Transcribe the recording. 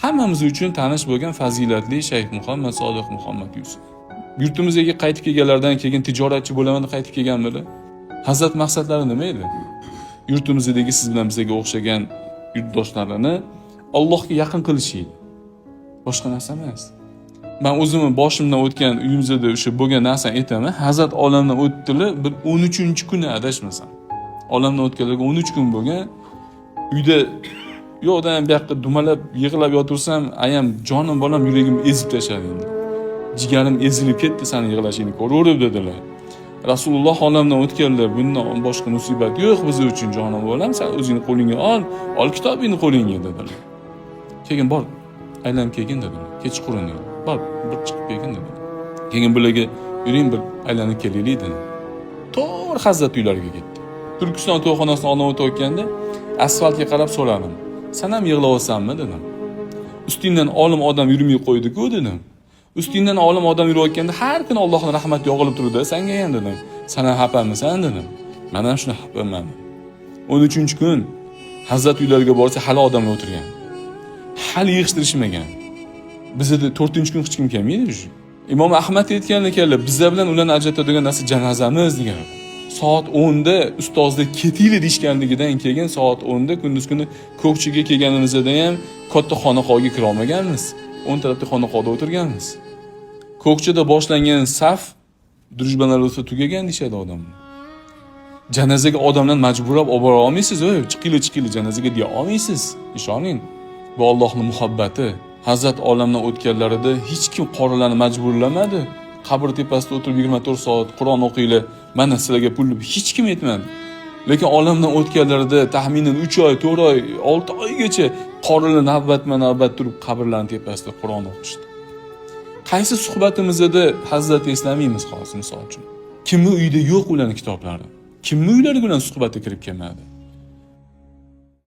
Hammamiz uchun tanish bo'lgan fazilatli Shayx Muhammad Sodiq Muhammad Yusuf. Yurtimizga qaytib kelganlaridan keyin tijoratchi bo'laman deb qaytib kelganmidi? Hazrat maqsadlari nima edi? Yurtimizdagi siz bilan bizga o'xshagan yurtdoshlarini Allohga yaqin qilish edi. Boshqa narsa emas. Man o'zimni boshimdan o'tgan, uyimizda o'sha bo'lgan narsani aytaman. Hazrat olamdan o'tdilar bir 13-kuni, adashmasam. Olamdan o'tganlarga 13 kun bo'lgan. Uyda yo'qdan bu yoqqa dumalab yig'lab yotursam, ayam "Jonim bolam, yuragim ezib tashladi endi. Jigarim ezilib ketdi sani yig'lashingni ko'raverib", dedilar. Rasululloh olamdan o'tganlar, bundan boshqa musibat yo'q biz uchun, jonim bolam, san o'zingni qo'lingga ol, ol kitobingni qo'lingga, dedilar. Keyin "Bor, aylanib kelgin", dedilar. Kechqurun edi. "Bor, bir chiqib kelgin", dedilar. Keyin bularga "Yuring, bir aylanib kelaylik", dedim. To'g'ri hazrat uylariga ketdi. Turkiston to'yxonasini oldidan o'tayotganda asfaltga qarab so'radim. "San ham yig'layapsanmi?" dedim. "Ustingdan olim odam yurmay qo'ydi-ku", dedim. "Ustingdan olim odam yurayotganda har kuni Allohning rahmati yog'ilib turdi, sanga ham", dedim. "San ham xafamisan?" dedim. "Men ham shuni xafaman". 13-kun hazrat uylariga borsa, hali odamlar o'tirgan. Hali yig'ishtirishmagan. Bizda 4-kun hech kim kelmaydi уже. Imom Ahmad aytgan ekanlar, bizlar bilan ularni ajratadigan narsa janozamiz degan. Soat 10 da ustozlar "Ketinglar" deyishganligidan keyin soat 10 da kunduz kuni Ko'kchiga kelganimizda ham katta xonaqoga kira olmaganmiz. O'ng tarafda xonaqoda o'tirganmiz. Ko'kchada boshlangan saf Дружба народов da tugagan deyishadi odamlar. Janozaga odamlar majburlab olib bora olmaysiz, "Ey, chiqinglar, chiqinglar janozaga" deya olmaysiz. Ishoning. Bu Allohning muhabbati. Hazrat olamdan o'tganlarida hech kim qorilarni majburlamadi. Qabr tepasida o'tirib 24 soat Qur'on o'qinglar, mana sizlarga pul deb hech kim aytmadi. Lekin olamdan o'tganlarida taxminan 3 oy, 4 oy, 6 oygacha qorilar navbatma-navbat turib qabrlarning tepasida Qur'on o'qishdi. Qaysi suhbatimizda Hazrat eslamaymiz hozir, misol uchun? Kimni uyida yo'q ularning kitoblari? Kimni uylariga ularning suhbati kirib kelmadi?